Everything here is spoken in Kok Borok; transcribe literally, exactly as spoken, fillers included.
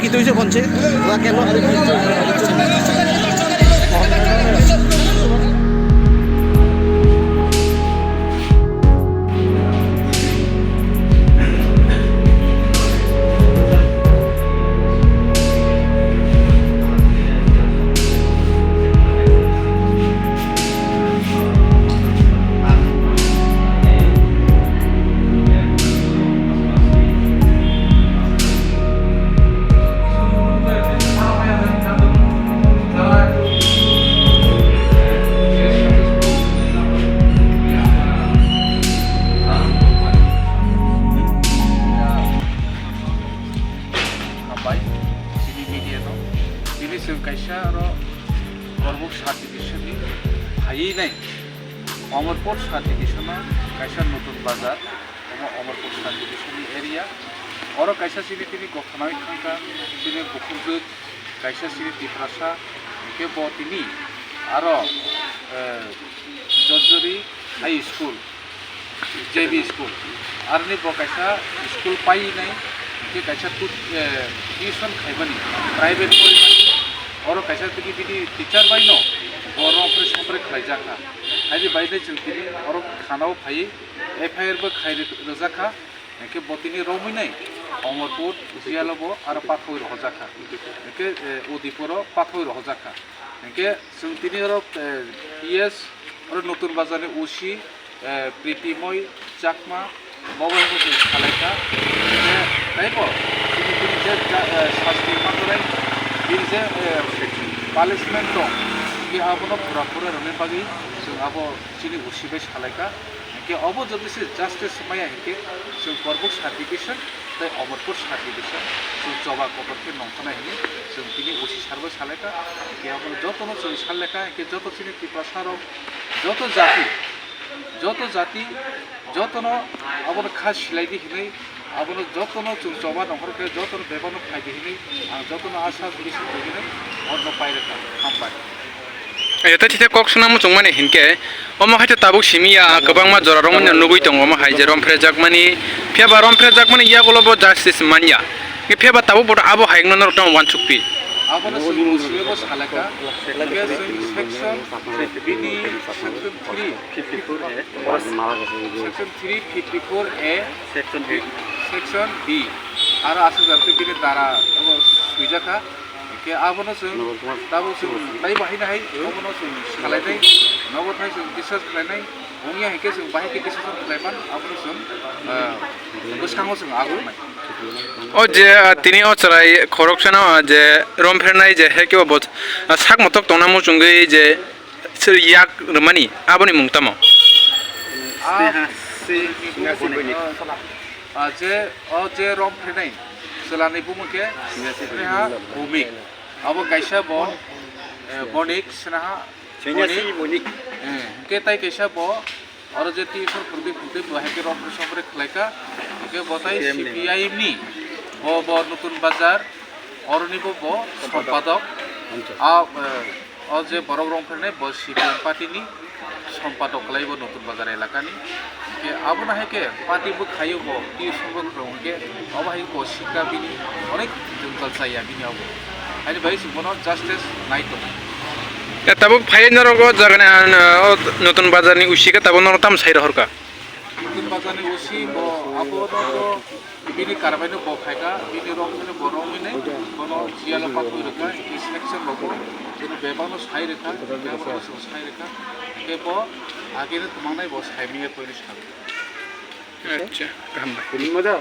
Itu bisa kunci. Hambai, chini media no, chini chwng kaisa oro Korbuk subdivision ni phaiwi nai, Amarpur subdivision o kaisa Nutun Bazar, omo Amarpur subdivision ni area. Oro kaisa chini tini gothanai thangkha, chini bukhukjwk kaisa chini Tiprasa, hwnkhe bo tini aro, eh, Jorjori High School, J B school. Aroni bo kaisa school painai, hwnkhe kaisa tut-, eh, tuition khaimani, private porimani. Oro kaisa tini bini teacher bai no bo romphre somphre khlaijakha. Haini bai tei chwng tini oro thanao phaiwi F I R bo khai ri-, rwjakha. Hwnkhe bo tini romwi nai Amarpur jail o bo aro pathaui rohorjakha. Hwnkhe, eh, Udipuro pathaui rohorjakha. Hwnkhe chwng tini oro, eh, P S, oro Nutun Bazar ni O C, eh, Pritimoi Chakma, bo bai bo chwng salaikha. Hwnkhe taibo chini bini je ja-, eh, sasti manjak nai, bini je, eh, punishment dong, hwnkhe abono pura pura rwna bagwi chwng abo chini O C bai salaikha. Hwnkhe obo jodi se justice maya hwnkhe chwng Korbuk subdivision tei Amarpur subdivision chwng choba kotor khe nongkhornai hwnwi chwng tini O C sir bai salaikha. Hwnkhe abono jotono chwng salaikha, hwnkhe joto chini Tiprasa rok, joto jati, joto jati, jotono abono kha silai di hwnwi, abono jotono chwng choba nongkhor khe jotono bebakno phai di hwnwi ang jotono asa suri suri hwnwi orno pai rwkha. Hambai. Ayo, tei thite kok swnam muchungmani hinkhe, omo hai khe tabuk simi ya, kwbangma jora rok nugwi tongo, omo hai je romphrejakmani, phiya ba romphrejakmani yagulo bo justice man ya. Phiya ba tabuk bo abo hai wngno norok tamo uansuk pi. Abono chwng simi bo salaka, hwnkhe chwng section, bini section three, section three fifty four A, section B, aro aswk jar tei bini dara abo swijak kha. Hwnkhe abono chwng tabuk chwng taibo haino hai obono chwng salainai, nogo thai chwng discuss khlainai, wngya hinkhe chwng bahai khe discussion khlaiman abono chwng, ah, bwskango chwng agurunai. O je, ah, tini o chwrai khoroksano, ah, je romphrenai je hai khe bo, ah, sak motok tongna muchungwi je yak rwmani aboni mung tamo? Ah, ah, je, o je romphrenai chwlani bumung khe Sneha Bhowmik. Abo kaisa bo, eh, Bonik Sneha Bonik. Eh, hwnkhe tai kaisa bo oro je tuition phurdi phurdi bo hai khe romphre somphre khlaikha. Hwnkhe bo tai C P I M ni bo, bo Nutun Bazar oroni bo, bo sompadok. A, eh, O je borok romphrenai bo C P M party ni sompadok kwlaibo Nutun Bazar elaka ni. Hwnkhe abono hai khe party bwkhaio bo tuition bo kwrwng hwnkhe obo hai bo sikha bini onek jwngjal chaya bini obo. Haini bai chwng bono justice nai tongo. Ya, tabuk phai norok o jaga ni, ah, o Nutun Bazar ni usika tabuk norok tamo sai rohorkha? Nutun Bazar ni usi bo abono to bini karbai no bo khaikha, bini romwi no bo romwi nai, bono jail o patwi rwkha, hwnkhe section rok bo bini bebak no sai rwkha, hwnkhe abono bo sai rwkha, hwnkhe bo age no twmangnai bo sai manya poino salo. Acha, kaham bai.